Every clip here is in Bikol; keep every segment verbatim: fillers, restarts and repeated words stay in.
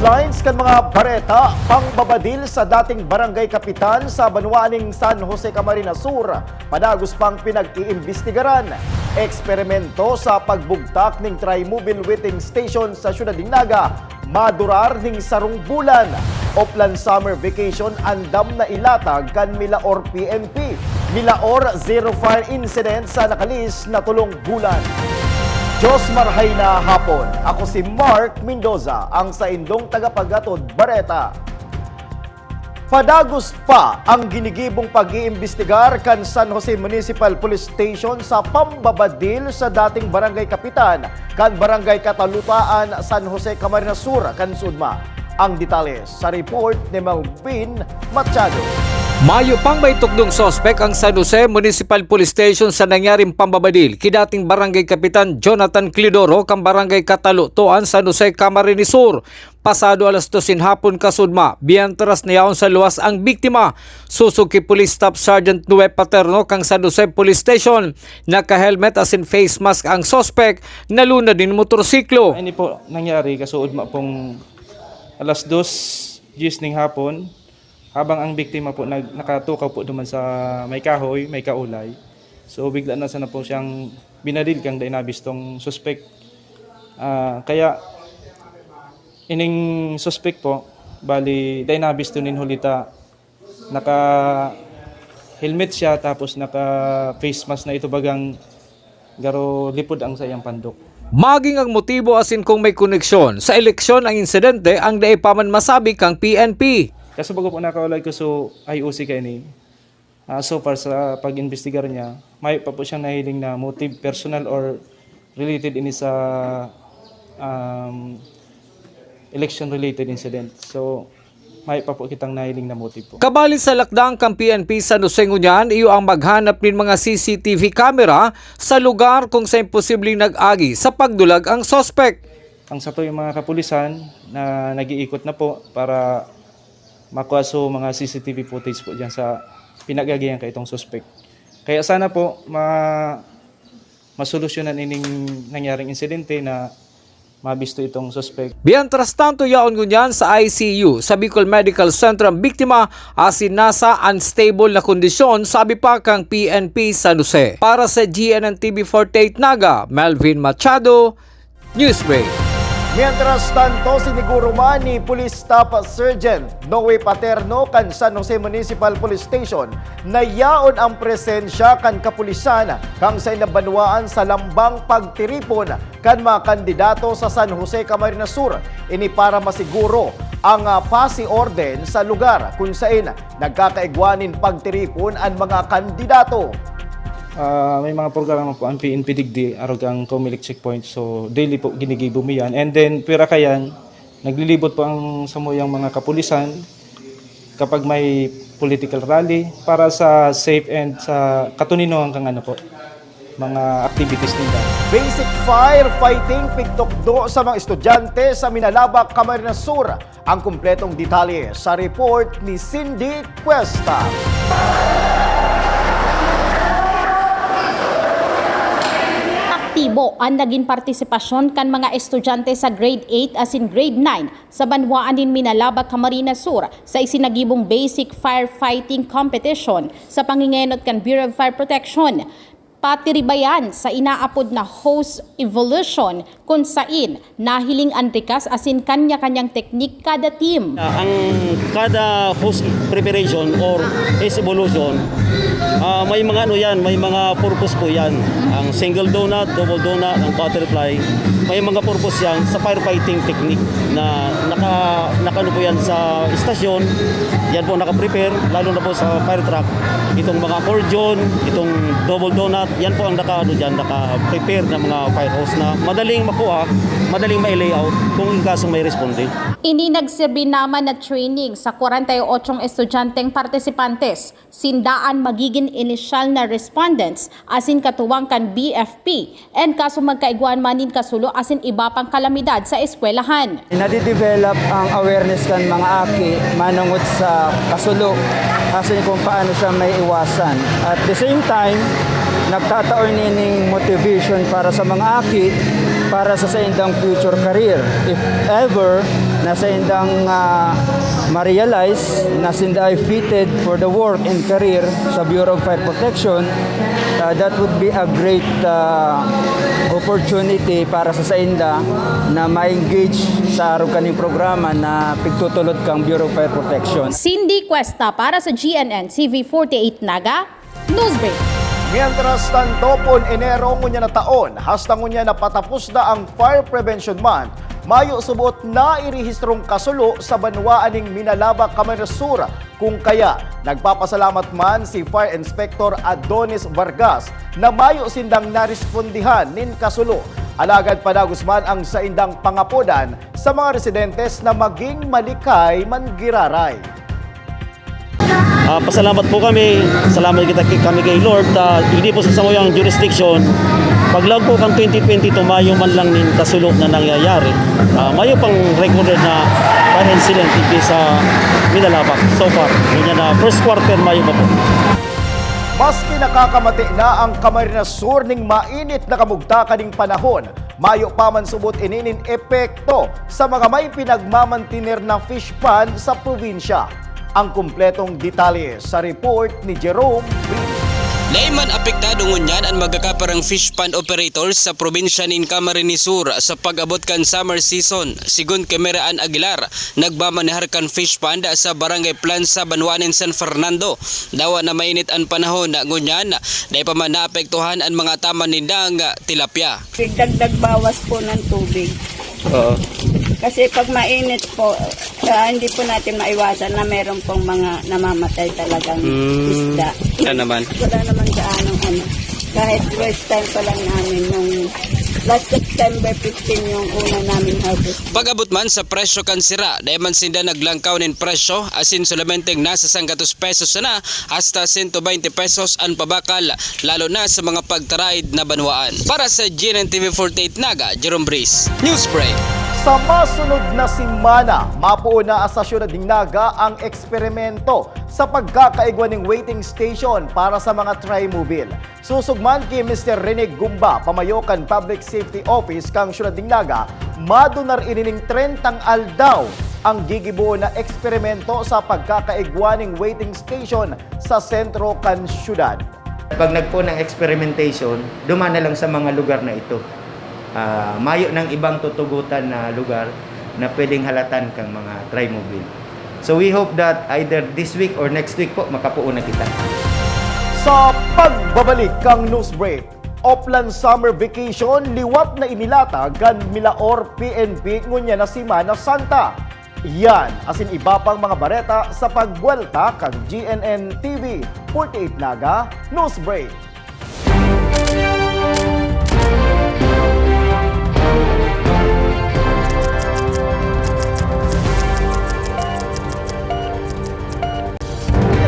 Lines kan mga bareta. Pangbabadil sa dating barangay kapitan sa banwa ning San Jose, Camarines Sur, padagos pang pinag-iimbestigaran. Eksperimento sa pagbugtak ning Trimobile Waiting Station sa siyudad nin Naga madurar ning sarong bulan. Oplan summer vacation andam na ilatag kan Milaor P N P. Milaor, zero fire incident sa nakalis na tolong bulan. Diyos marhay na hapon. Ako si Mark Mendoza, ang saindong tagapaghatod bareta. Padagos pa ang ginigibong pag-iimbestigar kan San Jose Municipal Police Station sa pambabadil sa dating barangay kapitan kan Barangay Catalutaan, San Jose, Camarines Sur, kan Sudma. Ang detalye sa report ni Melvin Machado. Mayo pang may tukdong suspek ang San Jose Municipal Police Station sa nangyaring pambabadil ki dating Barangay Kapitan Jonathan Cliodoro kan Barangay Catalutaan, San Jose, Camarines Sur. Pasado alas dos nin hapon kasudma, mientras na yaon sa luwas ang biktima, sosog ki Police Staff Sergeant Noe Paterno kan San Jose Police Station, naka-helmet asin face mask ang suspek, nalunad nin motorsiklo. Ini po nangyari kasudma pong alas dos diyes ning hapon, habang ang biktima po nag-, nakatukaw po duman sa may kahoy, may kaulay. So, bigla na sana po siyang binadil kang dai nabistong suspek. Ah, kaya ining suspek po, bali, dai nabisto nin huli ta naka-helmet siya, tapos naka-face mask na ito bagang garo lipod ang saiyang pandok. Maging ang motibo asin kung may koneksyon sa eleksyon ang insidente ang dai pa man masabi kang P N P. Kaso bago po nakaulay ko, so, I O C kaini. Ah, so far sa pag-imbestigar niya, may pa po siyang nahiling na motive, personal or related ini sa, um, election-related incident. So, may pa po kitang nahiling na motive po. Kabali sa lakdang kan P N P San Jose ngunyan, iyo ang maghanap nin mga C C T V camera sa lugar kung sain posibleng nag-agi sa pagdulag ang suspek. Ang sato yung mga kapulisan na nag-iikot na po para makua so mga C C T V footage po dyan sa pinag-agihan kaitong suspek. Kaya sana po ma-, masolusyonan ining nangyaring insidente na mabisto itong suspek. Mientras tanto, yaon ngunyan sa I C U sa Bicol Medical Center ang biktima asin nasa unstable na kondisyon, sabi pa kang P N P San Jose. Para sa G N N T V forty-eight Naga, Melvin Machado, Newsbreak. Mientras tanto, siniguro man ni Police Staff Sergeant Noe Paterno kan San Jose Municipal Police Station na yaon ang presensya kan kapulisan kan saindang banwaan sa lambang pagtiripon kan mga kandidato sa San Jose, Camarines Sur. Ini para masiguro ang, ah, pasi orden sa lugar kun sain nagkakaigwa nin pagtiripon an mga kandidato. Ah, may mga programa po ang P N P digdi, arog ang Comelec checkpoint. So, daily po ginigibo mi yan. And then, pwera kayan, naglilibot po ang samuyang mga kapulisan kapag may political rally para sa safe and sa katoninongan kang ano po, mga activities nila. Basic firefighting pigtukdo sa mga estudyante sa Minalabac, Camarines Sur. Ang kumpletong detalye sa report ni Cindy Cuesta. Aktibo an nagin partisipasyon kan mga estudyante sa grade eight asin grade nine sa banwaan nin Minalabac, Camarines Sur, sa isinagibong Basic Firefighting Competition sa pangingenot kan Bureau of Fire Protection. Patiribayan sa inaapod na hose evolution, kun sain nahiling an rikas asin kanya-kanyang teknik kada team. Ah, ang kada hose preparation or hose evolution, ah, may mga ano yan, may mga purpose po yan. Ang single donut, double donut, ang butterfly, may mga purpose yan sa firefighting technique na naka, nakano po yan sa istasyon. Yan po naka-prepare, lalo na po sa fire truck. Itong mga accordion, itong double donut, yan po ang naka, ano dyan, naka-prepare na mga fire hose na madaling makuha, madaling ma-layout kung in kasong may responde. Ini nagsirbi naman na training sa kwarenta y ocho estudyanteng partisipantes. Sinda an magigin inisyal na respondents asin katuwang kan B F P and kaso magkaigwaan man nin kasulo asin iba pang kalamidad sa eskwelahan. Nadidevelop ang awareness kan mga aki manongod sa kasulo asin kung paano siya may iwasan. At the same time, nagtatao nining motivation para sa mga aki para sa saindang future career. If ever Na saindang, ah, ma-realize na sinda ay fitted for the work and career sa Bureau of Fire Protection, ah, that would be a great, ah, opportunity para sa sainda na ma-engage sa arog kaning programa na pigtutulod kang Bureau of Fire Protection. Cindy Cuesta para sa G N N T V forty-eight Naga, Newsbreak. Mientras tanto, pon Enero ngunyan na taon, hasta ngunyan na patapos na ang Fire Prevention Month, mayo subot nairehistrong kasulo sa banwaan ning Minalabac, Camarines Sur. Kung kaya, nagpapasalamat man si Fire Inspector Adonis Vargas na mayo sindang narespondihan nin kasulo. Alagad padagos man ang saindang pangapodan sa mga residentes na maging malikay man giraray. Ah, pasalamat po kami. Salamat kita kami kay Lord. Ah, hindi po sa samuyang jurisdiction. Paglaog po kang twenty twenty-two, mayo man lang ning kasulo na nangyayari. Ah, mayo pang recorded na fire incident digdi sa Minalabac so far. Ganyan na first quarter, mayo pa po. Maski nakakamati na ang Camarines Sur ning mainit na kamugtakan ning panahon, mayo pa man subot ini nin epekto sa mga may pinagmamantiner na fish pond sa probinsya. Ang kumpletong detalye sa report ni Jerome Rin. Dai man apektado ngunyan an magkakaparang fish pond operators sa probinsya nin Camarines Sur sa pag-abot kan summer season. Sigon ki Mary Ann Aguilar, nagmamanehar kan fish pond sa Barangay Plansa, banwaan nin San Fernando, dawa na mainit an panahon, ngunyan dai pa man naapektuhan an mga taman nindang tilapia. Nagdagdag bawas po ng tubig. Oo. Kasi pag mainit po, ah, hindi po natin maiwasan na meron pong mga namamatay talagang Hmm. isda. Wala naman. Wala naman gaanong ano. Kahit first time pa lang namin nung last September fifteen yung una namin harvest. Pag-abot man sa presyo kan sira, dai man sinda naglangkaw nin presyo, asin solamente nasa sanggatos pesos sana hasta sento baynte pesos an pabakal, lalo na sa mga pagtaraid na banwaan. Para sa G N N T V forty-eight Naga, Jerome Breeze, Newsbreak. Sa masunod na semana, mapoon na sa siyudad nin Naga ang eksperimento sa pagkakaigwa nin waiting station para sa mga Trimobile. Susog man ki Mister Rene Gumba, pamayo kan Public Safety Office kan siyudad nin Naga, madunar ini nin trentang aldaw ang gigibohon na eksperimento sa pagkakaigwa nin waiting station sa sentro kan siyudad. Pag nagpoon ang experimentation, duman na lang sa mga lugar na ito. Ah, mayo nang ibang tutugotan na lugar na pwedeng halatan kang mga Trimobile. So we hope that either this week or next week po, makapoon na kita. Sa pagbabalik kan Newsbreak, Oplan Summer Vacation liwat na inilatag kan Milaor P N P ngunyan na Semana Santa. Yan asin iba pang mga bareta sa pagbuwelta kan G N N T V forty-eight Naga Newsbreak.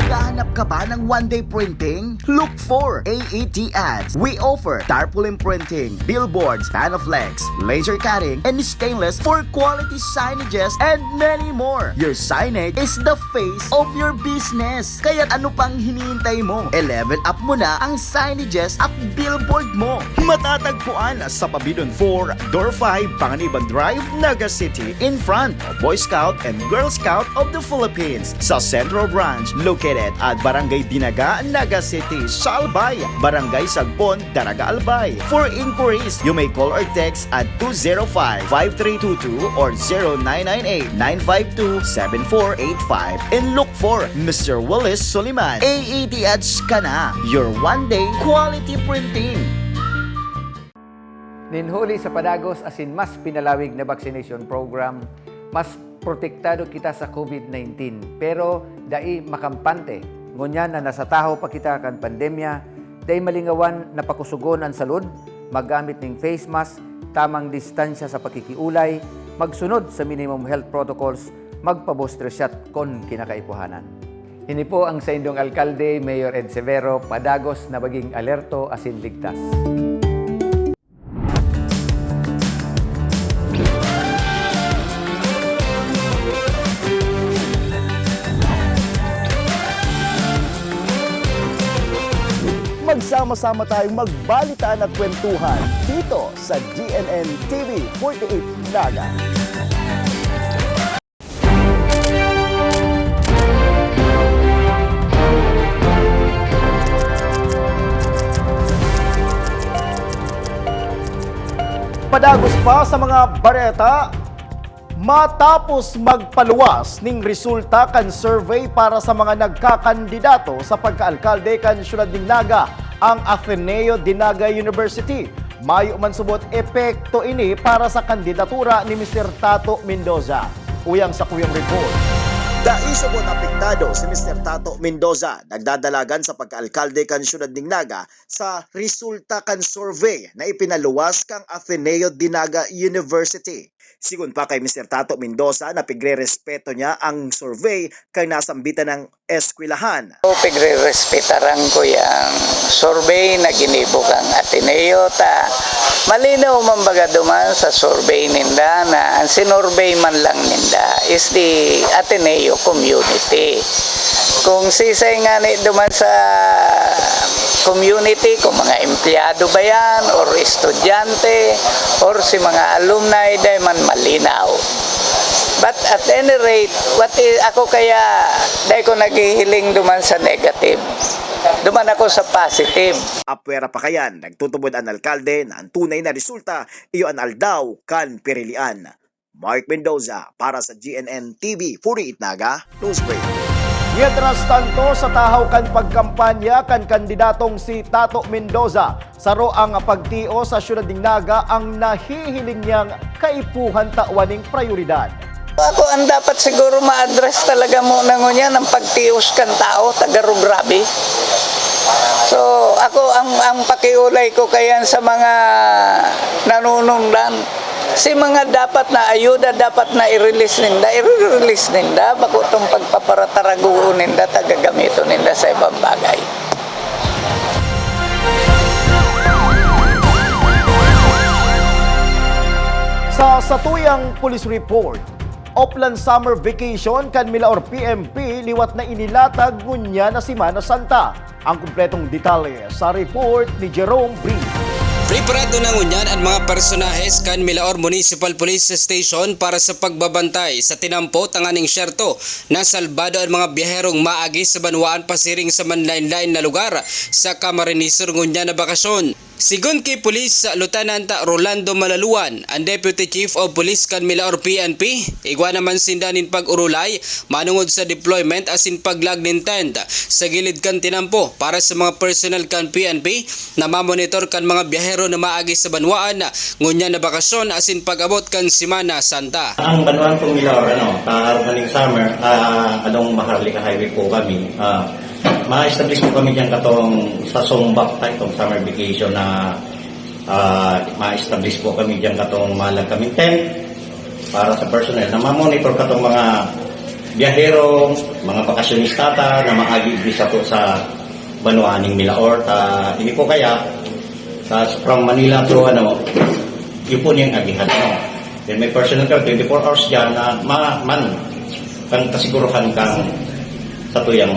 Naghahanap ka ba ng one-day printing? Look for A E T Ads. We offer tarpaulin printing, billboards, Panaflex, laser cutting, and stainless for quality signages and many more. Your signage is the face of your business. Kaya ano pang hinihintay mo? I-level up mo na ang signages at billboard mo. Matatagpuan sa Pabidon four, Door five, Panganiban Drive, Naga City, in front of Boy Scout and Girl Scout of the Philippines. Sa Central Branch, located at Barangay Dinaga, Naga City, Salbay, Barangay Sagpon, Daraga, Albay. For inquiries, you may call or text at two zero five, five three two two or zero nine nine eight, nine five two, seven four eight five. And look for Mister Willis Soliman. A E T Ads ka na, your one-day quality printing. Nin huli sa padagos asin mas pinalawig na vaccination program, mas protektado kita sa COVID nineteen, pero dai makampante. Ngunyan na nasa tahaw pa kita kan pandemya, dai malingawan na pakusugon an salud, maggamit nin face mask, tamang distansya sa pakikiulay, magsunod sa minimum health protocols, magpa-booster shot kon kinakaipuhanan. Ini po ang saindong alkalde, Mayor Ed Severo, padagos na maging alerto asin ligtas. Magsama-sama tayong magbalitaan at kwentuhan dito sa G N N T V forty-eight Naga. Padagos pa sa mga bareta, matapos magpaluwas ning resulta kan survey para sa mga nagkakandidato sa pagkaalkalde kan siyudad nin Naga, ang Ateneo de Naga University, mayo man subot epekto ini para sa kandidatura ni Mister Tato Mendoza. Uyang sa kuyang report. Dai subot apektado si Mister Tato Mendoza, nagdadalagan sa pagkaalkalde kan siyudad nin Naga, sa resulta kan survey na ipinaluwas kan Ateneo de Naga University. Sigon pa kay Mister Tato Mendoza na pigrerespeto niya ang survey kan nasambitan niyang eskwelahan. Pigre-respetaran ko yang survey na ginibo kan Ateneo ta malinaw man baga duman sa survey ninda na ang sinurvey man lang ninda is the Ateneo community. Kung sisay ngani duman sa community, kung mga empleyado ba yan, or estudyante, or si mga alumni, dai man malinaw. But at any rate, what is, ako kaya, dai ko naghihiling duman sa negative. Duman ako sa positive. Apwera pa kayan, nagtutubod an alkalde na an tunay na resulta iyo an aldaw kan pirilian. Mark Mendoza para sa G N N T V forty-eight Naga Newsbreak. Mientras tanto, sa tahaw kan pagkampanya kan kandidatong si Tato Mendoza, saro ang pagtios sa siyudad nin Naga ang nahihiling niyang kaipuhan tawan ning prayoridad. Ako, ang dapat siguro ma-address talaga muna ngunyan ang pagtios kan tao, taga Rugrabe. So, ako, ang, ang pakiulay ko kayan sa mga nanunungdan, si mga dapat na ayuda, dapat na i-release ninda, i-release ninda, bako tong pagpaparataragoon ninda, ta gagamiton ninda sa ibang bagay. Sa satuyang police report, Oplan Summer Vacation kan Milaor P N P liwat na inilatag ngunyan na Semana Santa. Ang kumpletong detalye sa report ni Jerome Brito. Preparado na ngunyan an mga personahes kan Milaor Municipal Police Station para sa pagbabantay sa tinampo tanganing siyerto na salbado an mga biyaherong maagi sa banwaan pasiring sa manlaen-laen na lugar sa Camarines Sur ngunyan na bakasyon. Sigon ki Police Lieutenant Rolando Malaluan, an Deputy Chief of Police kan Milaor P N P, igwa naman sinda nin pag-orolay manongod sa deployment asin paglag nin tent sa gilid kan tinampo para sa mga personnel kan P N P na mamonitor kan mga biyahero na maagi sa banwaan ngunyan na bakasyon asin pag-abot kan Semana Santa. Ang banwaan pong Milaor, ano, kaarog na ning summer, ah, along Maharlika Highway po kami. Ah, ma-establish po kami diyan katong sa Sumbak, ta, itong summer vacation na, ah, ma-establish po kami diyan katong malag kaming tent para sa personnel na mamonitor katong mga biyahero, mga bakasyonista ta na maagi diri sa po sa banwaan ning Milaor. Ta, ini po kaya, sa, from Manila to, ano, yun po niyang agihan, ano. Then may personnel ka, twenty-four hours diyan na ma-, man, kang kasiguruhan kang sa tuyang.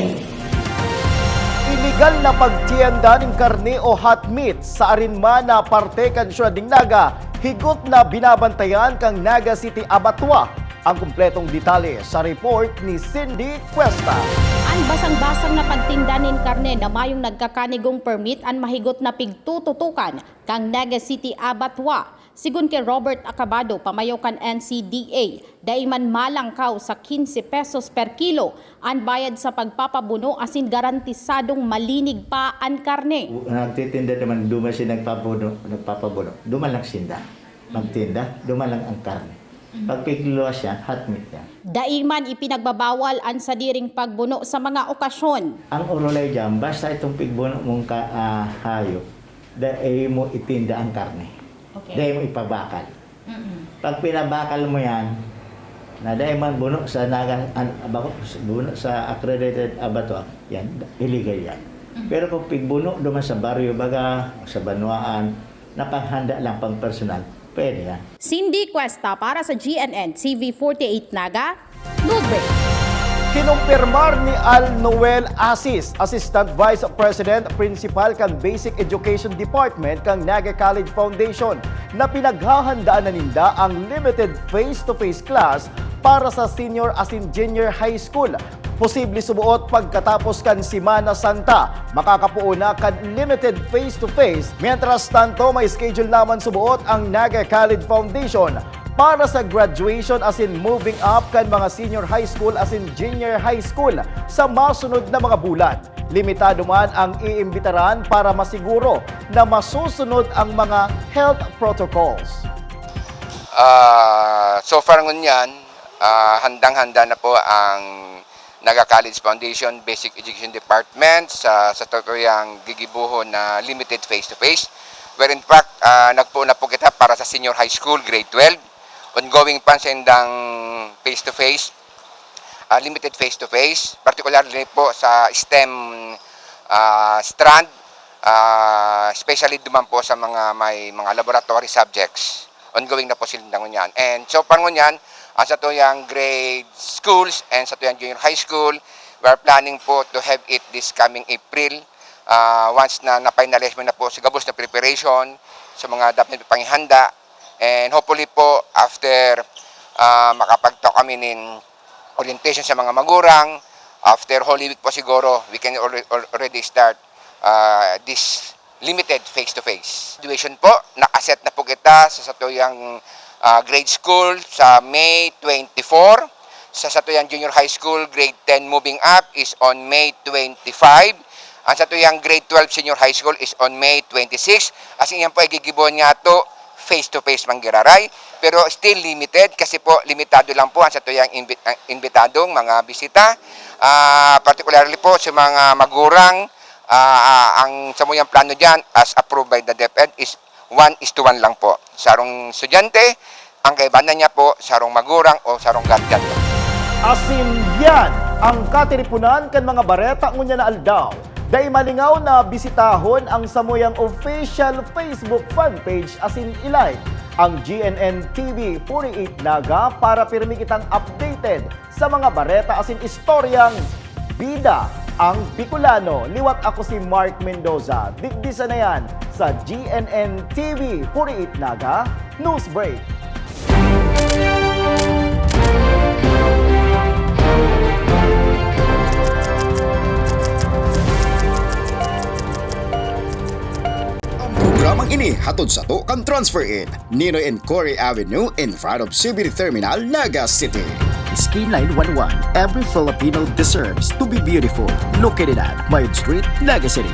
Iligal na pagtienda nin karne o hot meat sa arin man na parte kan siyudad nin Naga, higot na binabantayan kan Naga City Abattoir. Ang kumpletong detalye sa report ni Cindy Cuesta. An basang-basang na pagtinda nin karne na mayong nagkakanigong permit an mahigot na pigtututukan kan Naga City Abattoir. Sigon ki Robert Acabado, pamayo kan N C D A, dai man malangkaw sa quince pesos per kilo an bayad sa pagpapabuno asin garantisadong malinig pa an karne. Nagtitinda naman, duman siya nagpapabuno, nagpapabuno. Duman lang sinda. Magtinda, duman lang ang karne. Pag pigluwas siya, hot meat yan. Dai man ipinagbabawal an sadiring pagbuno sa mga okasyon. Ang orolay dyan, basta itong pigbuno mong ka-, ah, hayop, dai mo itinda ang karne. Okay. Dai mo ipabakal. Mm-mm. Pag pinabakal mo yan, na dai man buno sa Naga, an-, bako, buno sa accredited abattoir, yan, illegal yan. Mm. Pero kung pigbuno duman sa baryo, baga, sa banwaan, na panghanda lang, pang personal, pwede yan. Cindy Cuesta para sa G N N T V forty-eight Naga, Newsbreak. Kinumpirmar ni Al Noel Asis, Assistant Vice President, Principal kan Basic Education Department kan Naga College Foundation, na pinaghahandaan na ninda ang limited face-to-face class Para sa senior asin junior high school, posible suboot pagkatapos kan Semana Santa. Makakapoon na kan limited face-to-face. Mientras tanto, may schedule naman suboot ang Naga College Foundation para sa graduation asin moving up kan mga senior high school asin junior high school sa masunod na mga bulan. Limitado man ang iimbitaran para masiguro na masusunod ang mga health protocols. Ah, so far ngunyan, ah, handang-handa na po ang Naga College Foundation Basic Education Department sa satuyang gigibohon na limited face-to-face. Where in fact, ah, nagpoon na po kita para sa senior high school, grade twelve. Ongoing pa sa indang face-to-face, ah, limited face-to-face, particularly po sa STEM ah, strand, ah, especially duman po sa mga may mga laboratory subjects. Ongoing na po sila ngunyan. And so far ngunyan, ang satuyang grade schools and satuyang junior high school, we are planning po to have it this coming April. Ah, once na na-finalize mo na po sa gabos na preparation sa mga dapat na pangihanda. And hopefully po, after ah, makapagtao kami nin orientation sa mga magurang, after Holy Week po siguro, we can alre- al- already start ah, this limited face-to-face. Graduation po, nakaset na po kita sa satuyang ah, grade school sa May twenty-four. Sa satuyang junior high school, grade ten moving up is on May twenty-five. Ang satuyang grade twelve senior high school is on May twenty-six. As in, yan po ay gigibohon nga to face-to-face man giraray. Pero still limited kasi po, limitado lang po ang satuyang invi- ang imbitadong mga bisita. Ah, particularly po sa mga magurang, ah, ang samuyang plano dyan as approved by the DepEd is one is to one lang po. Sarong estudyante, ang kaibanan niya po, sarong magurang o sarong guardian. Asin yan ang katiriponan kan mga bareta ngunyan na aldaw. Dai malingaw na bisitahon ang samuyang official Facebook fan page asin i-like ang G N N T V forty-eight Naga para pirmi kitang updated sa mga bareta asin istoryang bida ang Bicolano. Liwat ako si Mark Mendoza. Digdi sana yan sa G N N T V forty-eight Naga News Break. Ang programang ini hatod sato kan Transfer Inn, Ninoy and Cory Avenue, in front of C B D Terminal, Naga City. Skyline one one, every Filipino deserves to be beautiful. Located at Mayog Street, Naga City.